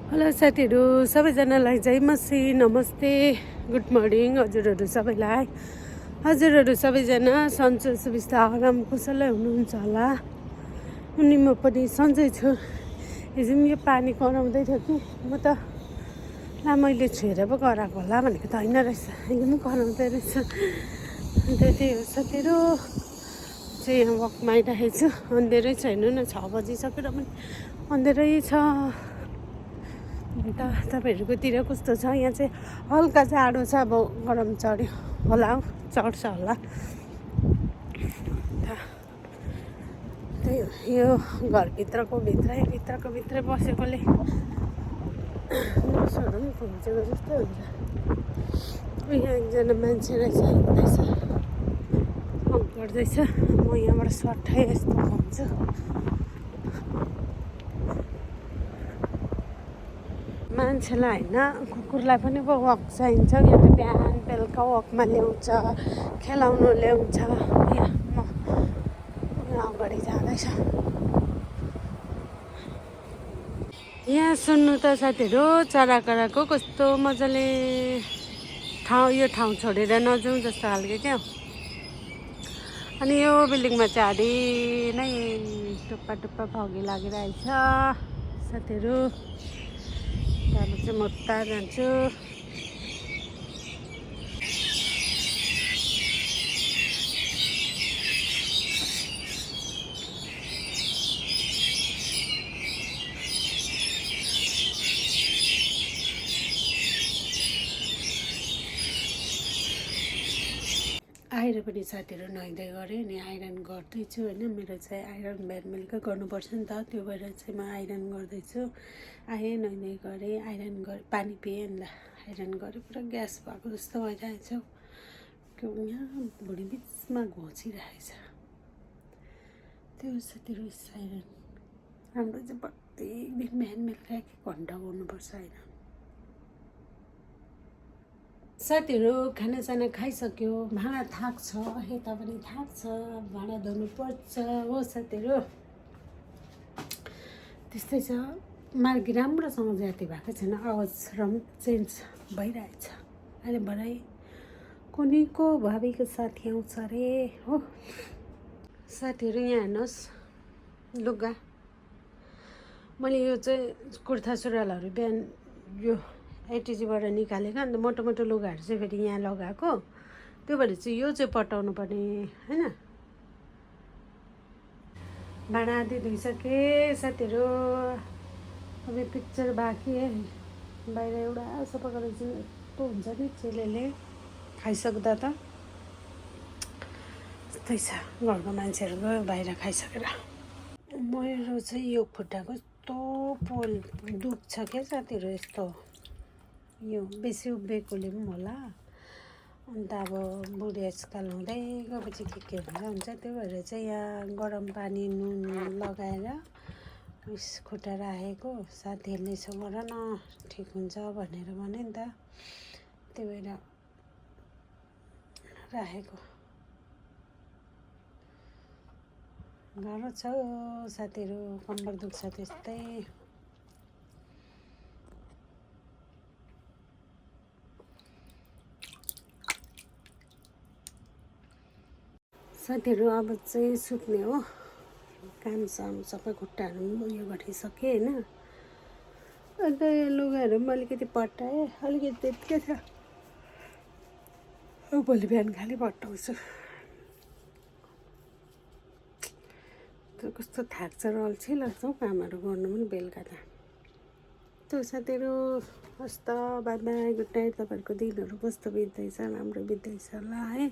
Hello साथीहरू सबैजनालाई जय मसी नमस्ते गुड मर्निङ हजुरहरू सबैलाई। हजुरहरू सबैजना सन्चो सुविस्ता आराम कुशलै हुनुहुन्छ होला। अनि म पनि सन्चै छु। हिजो यो पानी कराउँदै थियो कि म त ला मैले छोएर पो कराएको होला भनेको त होइन रहेछ, एकदमै कराउँदै रहेछ। अन्त त्यही हो साथीहरू चाहिँ यहाँ वकमा आइराखेको छु। अँधेरै छैन न, 6 बजिसकेर पनि अँधेरै छ। अन्त तपाईँहरूकोतिर कस्तो छ? यहाँ चाहिँ हल्का जाडो छ, अब गरम चढ्यो होला, चढ्छ होला। त्यही हो, यो भित्रकै बसेकोले नसहरू पनि खुम्चेको जस्तो हुन्छ। यहाँ एकजना मान्छे रहेछ, हिँड्दैछ, वक गर्दैछ। म यहाँबाट सट्टै यस्तो घुम्छु। मान्छेलाई होइन, कुकुरलाई पनि पो वक चाहिन्छ। यहाँ त बिहान बेलुका वकमा ल्याउँछ, खेलाउनु ल्याउँछ। यहाँ म अगाडि जाँदैछ। यहाँ सुन्नु त साथीहरू, चरा कराएको कस्तो मजाले यो ठाउँ छोडेर नजाउँ जस्तो खालको क्या। अनि यो बिल्डिङमा चाहिँ हाडी नै टुप्पा फगी लागिरहेछ साथीहरू। त्यहाँबाट चाहिँ म उता जान्छु। आएर पनि साथीहरू नुहाइँदै गरेँ अनि आइरन गर्दैछु होइन। मेरो चाहिँ आइरन बिहान बेलुका गर्नुपर्छ नि त, त्यो भएर चाहिँ म आइरन गर्दैछु। आएँ, नुहाइँदै गरेँ, आइरन गरेँ, पानी पिएँ, अन्त आइरन गरेँ। पुरा ग्यास भएको जस्तो भइरहेछ। यहाँ भुँडी बिचमा घोचिरहेछ। त्यो साथीहरू आइरन हाम्रो चाहिँ प्रत्येक दिन बिहान बेलुका 1 घन्टा गर्नुपर्छ आइरन। साथीहरू खानासाना खाइसक्यो, भाँडा थाक्छ, यता पनि थाक्छ, भाँडा धुनु पर्छ हो साथीहरू। त्यस्तै छ। मार्गी राम्रोसँग जाती भएको छैन, आवाज चेन्ज भइरहेछ। अहिले भरे कुनैको भाबीको साथी आउँछ अरे हो साथीहरू। यहाँ हेर्नुहोस् लुगा, मैले यो चाहिँ कुर्ता सुरुवालहरू बिहान यो एटिजीबाट निकालेको। अन्त मोटो मोटो लुगाहरू चाहिँ फेरि यहाँ लगाएको। त्यो भएर चाहिँ यो चाहिँ पटाउनु पर्ने होइन। भाँडा आदि धोइसकेँ साथीहरू। अब पिक्चर बाँकी है, बाहिर एउटा सफा गरेर चाहिँ यस्तो हुन्छ नि चेलेले खाइसक्दा त। त्यस्तै छ, घरको मान्छेहरू गयो बाहिर खाइसकेर। मेरो चाहिँ यो खुट्टाको यस्तो पोल दुख्छ क्या साथीहरू। यस्तो यो बेसी उभिएकोले पनि होला। अन्त अब बुढेसकाल हुँदै गएपछि के हुन्छ। त्यो भएर चाहिँ यहाँ गरम पानी नुन लगाएर उस खुट्टा राखेको। साथीहरूले यसो गर न ठिक हुन्छ भनेर भने नि त, त्यो भएर राखेको। गाह्रो छ साथीहरू, कम्बर दुख्छ त्यस्तै। साथीहरू अब चाहिँ सुत्ने हो। कामसाम सबै खुट्टाहरू पनि उयो गरिसकेँ होइन। अन्त लुगाहरू पनि अलिकति पट्टाएँ, अलिकति त्यतिकै छ। भोलि बिहान खालि पट्टाउँछु। कस्तो थाक्छ र अल्छी लाग्छ हौ कामहरू गर्नु पनि बेलुका त। त्यो साथीहरू हस् त, बाई बाई, गुड नाइट। तपाईँहरूको दिनहरू कस्तो बित्दैछ? राम्रो बित्दैछ होला है।